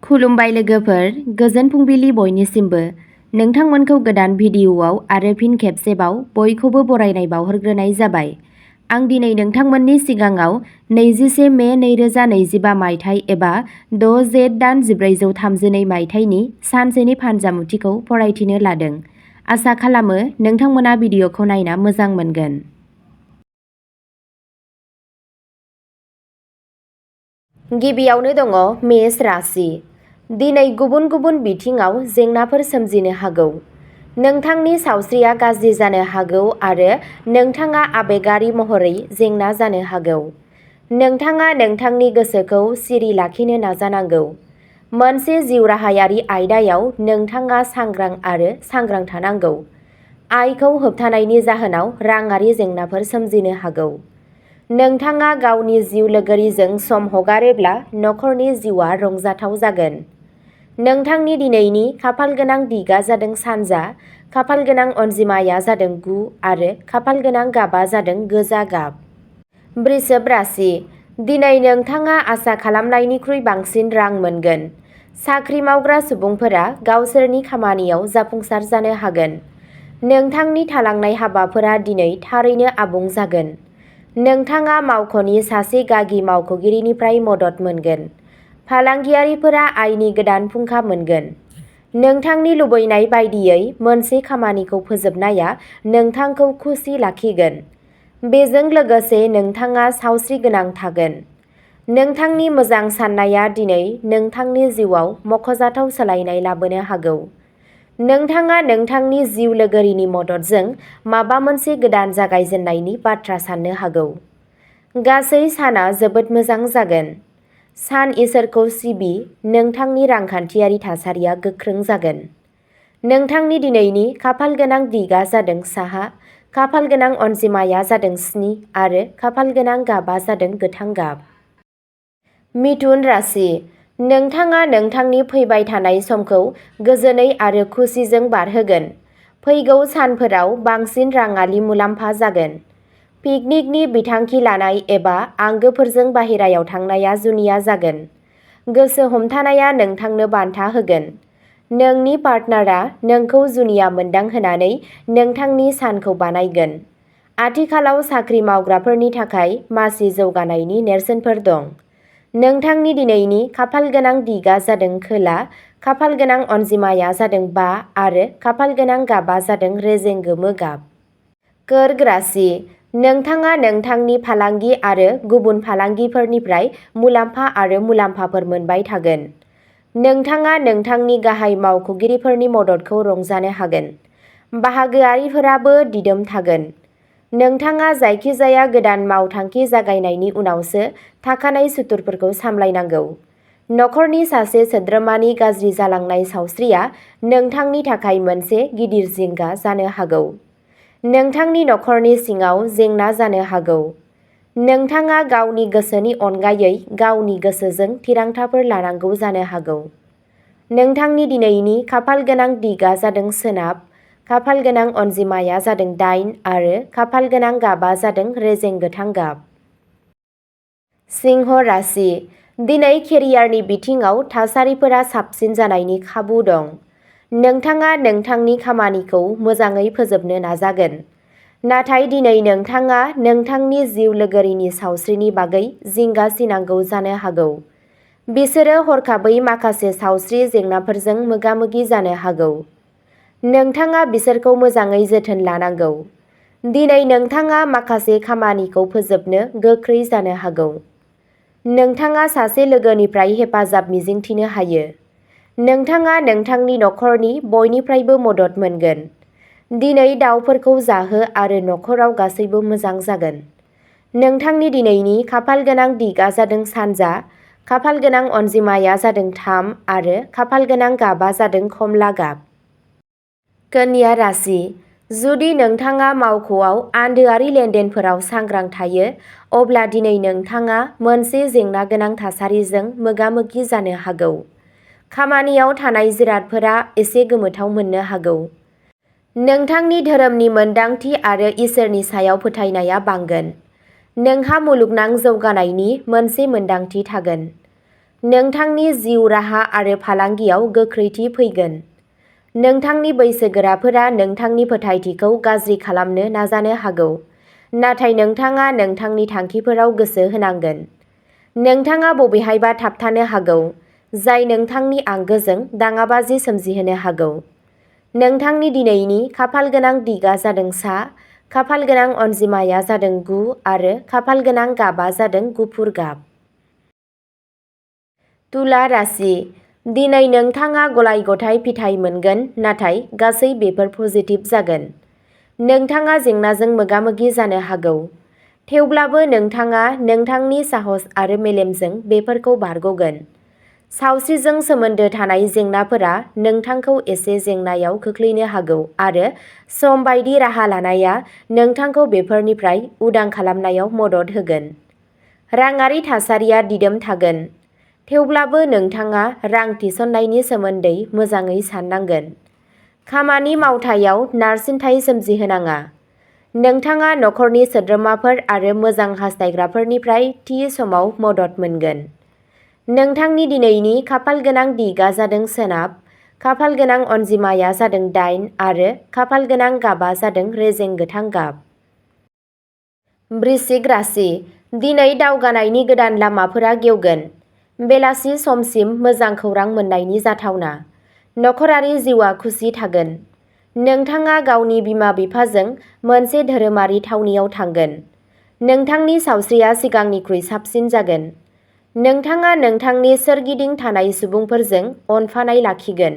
खुलुमबाय लोगोफोर, गोजोन फुंबिलि बयनिसिमबो। नोंथांमोनखौ गोदान भिडिअ'आव आरो फिन खेबसेबाव बयखौबो बरायनाय बावहरग्रोनाय जाबाय। आं दिनै नोंथांमोननि सिगाङाव 21 मे 2025 मायथाइ एबा 6 जेठ दान 1432 मायथाइनि सानसेनि फानजामुथिखौ फरायथिनो लादों। आसा खालामो नोंथांमोना भिडिअ'खौ नायना मोजां मोनगोन। गिबियावनो दङ मेष राशि। दिनै गुबुन गुबुन बिथिङाव जेंनाफोर सोमजिनो हागौ। नोंथांनि सावस्रिया गाज्रि जानो हागौ आरो नोंथाङा आबेगारि महरै जेंना जानो हागौ। नोंथाङा नोंथांनि गोसोखौ सिरि लाखिनो नाजानांगौ। मोनसे जिउराहायारि आयदायाव नोंथाङा सांग्रां आरो सांग्रां थानांगौ। आयखौ होबथानायनि जाहोनाव राङारि जेंनाफोर सोमजिनो हागौ। नोंथाङा गावनि जिउ लोगोरिजों सम हगारोब्ला नखरनि जिउआ रंजाथाव जागोन। नोंथांनि दिनैनि खाफालगोनां दिगा जादों सानजा, खाफालगोनां अनजिमाया जादों 9 आरो खाफालगोनां गाबा जादों गोजा गाब। वृषभ राशि। दिनै नोंथाङा आसा खालामनायनिख्रुइ बांसिन रां मोनगोन। साख्रि मावग्रा सुबुंफोरा गावसोरनि खामानियाव जाफुंसार जानो हागोन। नोंथांनि थालांनाय हाबाफोरा दिनै थारैनो आबुं जागोन। नोंथाङा मावख'नि सासे गागि मावख'गिरिनिफ्राय मदद मोनगोन। फालांगियारिफोरा आयनि गोदान फुंखा मोनगोन। नोंथांनि लुबैनाय बायदियै मोनसे खामानिखौ फोजोबनाया नोंथांखौ खुसि लाखिगोन। बेजों लोगोसे नोंथाङा सावस्रिगोनां थागोन। नोंथांनि मोजां साननाया दिनै नोंथांनि जिउआव मख'जाथाव सोलायनाय लाबोनो हागौ। नोंथाङा नोंथांनि जिउ लोगोरिनि मददजों माबा मोनसे गोदान जागायजेननायनि बाथ्रा साननो हागौ। गासै साना जोबोद मोजां जागोन। सान इसोरखौ सिबि, नोंथांनि रांखान्थियारि थासारिया गोख्रों जागोन। नोंथांनि दिनैनि खाफालगोनां दिगा जादों साहा, खाफालगोनां अनजिमाया जादों 7 आरो खाफालगोनां गाबा जादों गोथां गाब। मिथुन राशि। नोंथाङा नोंथांनि फैबाय थानाय समखौ गोजोनै आरो खुसिजों बारहोगोन। फैगौ सानफोराव बांसिन राङारि मुलाम्फा जागोन। पिकनिकनि बिथांखि लानाय एबा आंगोफोरजों बाहेरायाव थांनाया जुनिया जागोन। गोसो हमथानाया नोंथांनो बान्था होगोन। नोंनि पार्टनारआ नोंखौ जुनिया मोनदांहोनानै नोंथांनि सानखौ बानायगोन। आथिखालाव साख्रि मावग्राफोरनि थाखाय मासि जौगानायनि नेरसोनफोर दं। नोंथांनि दिनैनि खाफालगोनां दिगा जादों खोला, खाफालगोनां अनजिमाया जादों 5 आरो खाफालगोनां गाबा जादों रेजें गोमो गाब। कर्क राशि। नोंथाङा नोंथांनि फालांगि आरो गुबुन फालांगिफोरनिफ्राय मुलाम्फा आरो मुलाम्फाफोर मोनबाय थागोन। नोंथाङा नोंथांनि गाहाय मावख'गिरिफोरनि मददखौ रंजानो हागोन। बाहागोआरिफोराबो दिदोम थागोन। नोंथाङा जायखिजाया गोदान मावथांखि जागायनायनि उनावसो थाखानाय सुथुरफोरखौ सामलायनांगौ। नखरनि सासे सोद्रोमानि गाज्रि जालांनाय सावस्रिया नोंथांनि थाखाय मोनसे गिदिर जिंगा जानो हागौ। नोंथांनि नखरनि सिङाव जेंना जानो हागौ। नोंथाङा गावनि गोसोनि अनगायै गावनि गोसोजों थिरांथाफोर लानांगौ जानो हागौ। नोंथांनि दिनैनि खाफालगोनां दिगा जादों सोनाब, खाफालगोनां अनजिमाया जादों 8 आरो खाफालगोनां गाबा जादों रेजें गोथां गाब। सिंह राशि। दिनै केरियारनि बिथिङाव थासारिफोरा साबसिन जानायनि खाबु दं। नोंथाङा नोंथांनि खामानिखौ मोजाङै फोजोबनो नाजागोन। नाथाय दिनै नोंथाङा नोंथांनि जिउ लोगोरिनि सावस्रिनि बागै जिंगा सिनांगौ जानो हागौ। बिसोरो हरखाबै माखासे सावस्रि जेंनाफोरजों मोगा-मोगि जानो हागौ। नोंथाङा बिसोरखौ मोजाङै जोथोन लानांगौ। दिनै नोंथाङा माखासे खामानिखौ फोजोबनो गोख्रै जानो हागौ। नोंथाङा सासे लोगोनिफ्राय हेफाजाब मिजिंथिनो हायो। नोंथाङा नोंथांनि नखरनि बयनिफ्रायबो मदद मोनगोन। दिनै दावफोरखौ जाहो आरो नखराव गासैबो मोजां जागोन। नोंथांनि दिनैनि खाफालगोनां दिगा जादों सानजा, खाफालगोनां अनजिमाया जादों 3 आरो खाफालगोनां गाबा जादों खमला गाब। कन्या राशि। जुदि नोंथाङा मावख'आव आन्दोआरि लेनदेनफोराव सांग्रां थायो, अब्ला दिनै नोंथाङा मोनसे जेंनागोनां थासारिजों मोगा-मोगि जानो हागौ। खामानियाव थानाय जिरादफोरा एसे गोमोथाव मोननो हागौ। नोंथांनि धोरोमनि मोनदांथि आरो इसोरनि सायाव फोथायनाया बांगोन। नोंहा मुलुगनां जौगानायनि मोनसे मोनदांथि थागोन। नोंथांनि जिउ राहा आरो फालांगियाव गोख्रैथि फैगोन। नोंथांनि बैसोगोराफोरा नोंथांनि फोथायथिखौ गाज्रि खालामनो नाजानो हागौ, नाथाय नोंथाङा नोंथांनि थांखिफोराव गोसो होनांगोन। नोंथाङा बबेहायबा थाबथानो हागौ, जाय नोंथांनि आंगोजों दाङाबाजि सोमजिहोनो हागौ। नोंथांनि दिनैनि खाफालगोनां दिगआ जादों सा, खाफालगोनां अनजिमाया जादों 9 आरो खाफालगोनां गाबआ जादों गुफुर गाब। तुला राशि। दिनै नोंथाङा गलाय-गथाय फिथाइ मोनगोन, नाथाय गासै बेफोर पजिटिभ जागोन। नोंथाङा जेंनाजों मोगा-मोगि जानो हागौ, थेवब्लाबो नोंथाङा नोंथांनि साहस आरो मेलेमजों बेफोरखौ बारग'गोन। सावस्रिजों सोमोन्दो थानाय जेंनाफोरा नोंथांखौ एसे जेंनायाव खोख्लैनो हागौ आरो सम बायदि राहा लानाया नोंथांखौ बेफोरनिफ्राय उदां खालामनायाव मदद होगोन। राङारि थासारिया दिदोम थागोन, थेवब्लाबो नोंथाङा रां थिसननायनि सोमोन्दै मोजाङै साननांगोन। खामानि मावथायाव नारसिनथाय सोमजिहोनाङा। नोंथाङा नखरनि सोद्रोमाफोर आरो मोजां हास्थायग्राफोरनिफ्राय थि समाव मदद मोनगोन। नोंथांनि दिनैनि खाफालगोनां दिगआ जादों सोनाब, खाफालगोनां अनजिमाया जादों 8 आरो खाफालगोनां गाबआ जादों रेजें गोथां गाब। वृश्चिक राशि। दिनै दावगानायनि गोदान लामाफोरा गेवगोन। बेलासि समसिम मोजां खौरां मोन्नायनि जाथावना। नखरारि जिउआ खुसि थागोन। नोंथाङा गावनि बिमा-बिफाजों मोनसे धोरोमारि थावनियाव थांगोन। नोंथांनि सावस्रिया सिगांनिख्रुइ साबसिन जागोन। नोंथाङा नोंथांनि सोरगिदिं थानाय सुबुंफोरजों अनफानाय लाखिगोन।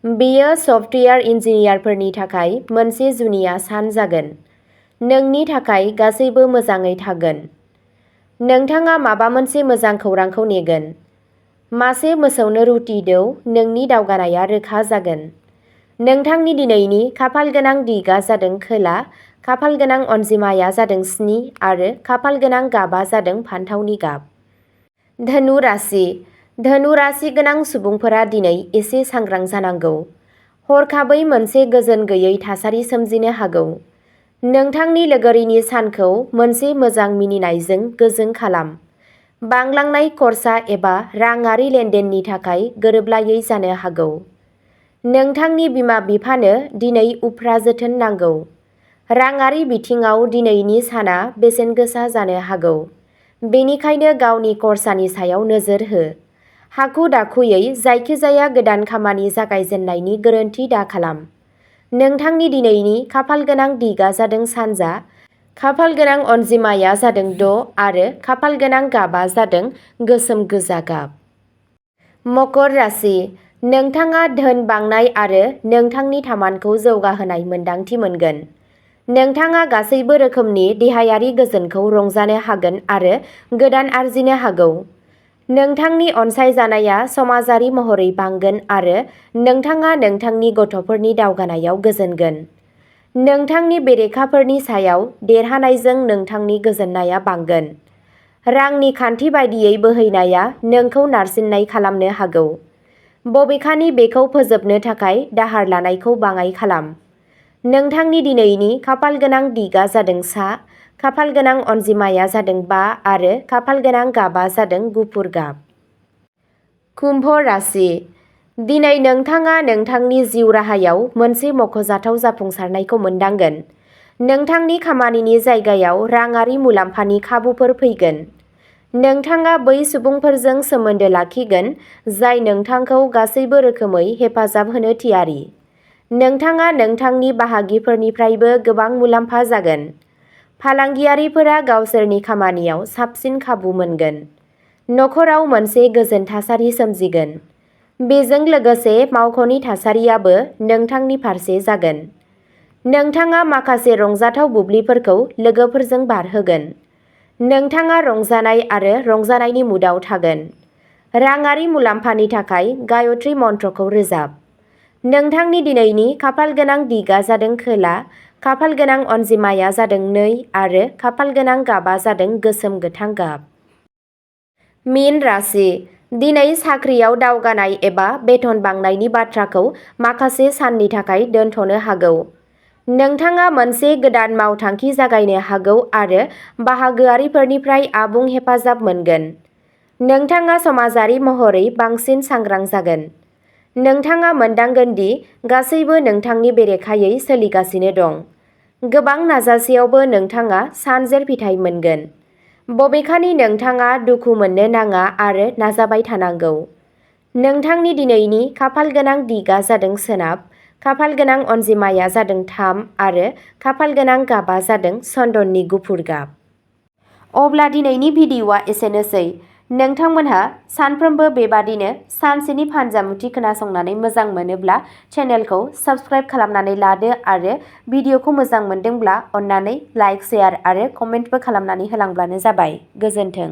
बेयो सफ्टवेयार इन्जिनियारफोरनि थाखाय मोनसे जुनिया सान जागोन। नोंनि थाखाय गासैबो मोजाङै थागोन। नोंथाङा माबा मोनसे मोजां खौरांखौ नेगोन। मासे मोसौनो रुटि दौ, नोंनि दावगानाया रोखा जागोन। नोंथांनि दिनैनि खाफालगोनां दिगआ जादों खोला, खाफालगोनां अनजिमाया जादों 7 आरो खाफालगोनां गाबआ जादों फान्थावनि गाब। धनु राशि। धनु राशि गोनां सुबुंफोरा दिनै एसे सांग्रां जानांगौ। हरखाबै मोनसे गोजोन गैयै थासारि सोमजिनो हागौ। नोंथांनि लोगोरिनि सानखौ मोनसे मोजां मिनिनायजों गोजों खालाम। बांलांनाय खर्सा एबा राङारि लेनदेननि थाखाय गोरोबलायै जानो हागौ। नोंथांनि बिमा-बिफानो दिनै उफ्रा जोथोन नांगौ। राङारि बिथिङाव दिनैनि साना बेसेनगोसा जानो हागौ, बेनिखायनो गावनि खरसानि सायाव नोजोर हो। हाखु-दाखुयै जायखिजाया गोदान खामानि जागायजेननायनि गोरोन्थि दाखालाम। नोंथांनि दिनैनि खाफालगोनां दिगआ जादों सानजा, खाफालगोनां अनजिमाया जादों 6 आरो खाफालगोनां गाबआ जादों गोसोम गोजा गाब। मकर राशि। नोंथाङा धोन बांनाय आरो नोंथांनि थामानखौ जौगाहोनाय मोन्दांथि मोनगोन। नोंथाङा गासैबो रोखोमनि देहायारि गोजोनखौ रंजानो हागोन आरो गोदान आरजिनो हागौ। नोंथांनि अनसायजानाया समाजारि महरै बांगोन आरो नोंथाङा नोंथांनि गथ'फोरनि दावगानायाव गोजोनगोन। नोंथांनि बेरेखाफोरनि सायाव देरहानायजों नोंथांनि गोजोननाया बांगोन। रांनि खान्थि बायदियै बोहैनाया नोंखौ नारसिननाय खालामनो हागौ, बबेखानि बेखौ फोजोबनो थाखाय दाहार लानायखौ बाङाइ खालाम। नोंथांनि दिनैनि खाफालगोनां दिगआ जादों सा, खाफालगोनां अनजिमाया जादों 5 आरो खाफालगोनां गाबआ जादों गुफुर गाब। कुम्भ राशि। दिनै नोंथाङा नोंथांनि जिउ राहायाव मोनसे मख'जाथाव जाफुंसारनायखौ मोनदांगोन। नोंथांनि खामानिनि जायगायाव राङारि मुलाम्फानि खाबुफोर फैगोन। नोंथाङा बै सुबुंफोरजों सोमोन्दो लाखिगोन जाय नोंथांखौ गासैबो रोखोमै हेफाजाब होनो थियारि। नोंथाङा नोंथांनि बाहागिफोरनिफ्रायबो गोबां मुलाम्फा जागोन। फालांगियारिफोरा गावसोरनि खामानियाव साबसिन खाबु मोनगोन। नखराव मोनसे गोजोन थासारि सोमजिगोन। बेजों लोगोसे मावख'नि थासारियाबो नोंथांनि फारसे जागोन। नोंथाङा माखासे रंजाथाव बुब्लिफोरखौ लोगोफोरजों बारहोगोन। नोंथाङा रंजानाय आरो रंजानायनि मुडआव थागोन। राङारि मुलाम्फानि थाखाय गायत्री मन्त्रखौ रोजाब। नोंथांनि दिनैनि खाफालगोनां दिगआ जादों खोला, खाफालगोनां अनजिमाया जादों 2 आरो खाफालगोनां गाबआ जादों गोसोम गोथां गाब। मीन राशि। दिनै साख्रियाव दावगानाय एबा बेथन बांनायनि बाथ्राखौ माखासे साननि थाखाय दोनथ'नो हागौ। नोंथाङा मोनसे गोदान मावथांखि जागायनो हागौ आरो बाहागोआरिफोरनिफ्राय आबुं हेफाजाब मोनगोन। नोंथाङा समाजारि महरै बांसिन सांग्रां जागोन। नोंथाङा मोनदांगोन दि गासैबो नोंथांनि बेरेखायै सोलिगासिनो दं। गोबां नाजासेयावबो नोंथाङा सानजेर फिथाइ मोनगोन। बबेखानि नोंथाङा दुखु मोननो नाङा आरो नाजाबाय थानांगौ। नोंथांनि दिनैनि खाफालगोनां दिगआ जादों सोनाब, खाफालगोनां अनजिमाया जादों 3 आरो खाफालगोनां गाबआ जादों चन्दननि गुफुर गाब। अब्ला दिनैनि भिडिअ'आ एसेनोसै। नोंथांमोनहा सानफ्रोमबो बेबादिनो सानसेनि फानजामुथि खोनासंनानै मोजां मोनोब्ला चेनेलखौ साबस्क्राइब खालामनानै लादो आरो भिडिअ'खौ मोजां मोनदोंब्ला अन्नानै लाइक, शेयार आरो कमेन्टबो खालामनानै होलांब्लानो जाबाय। गोजोन्थों।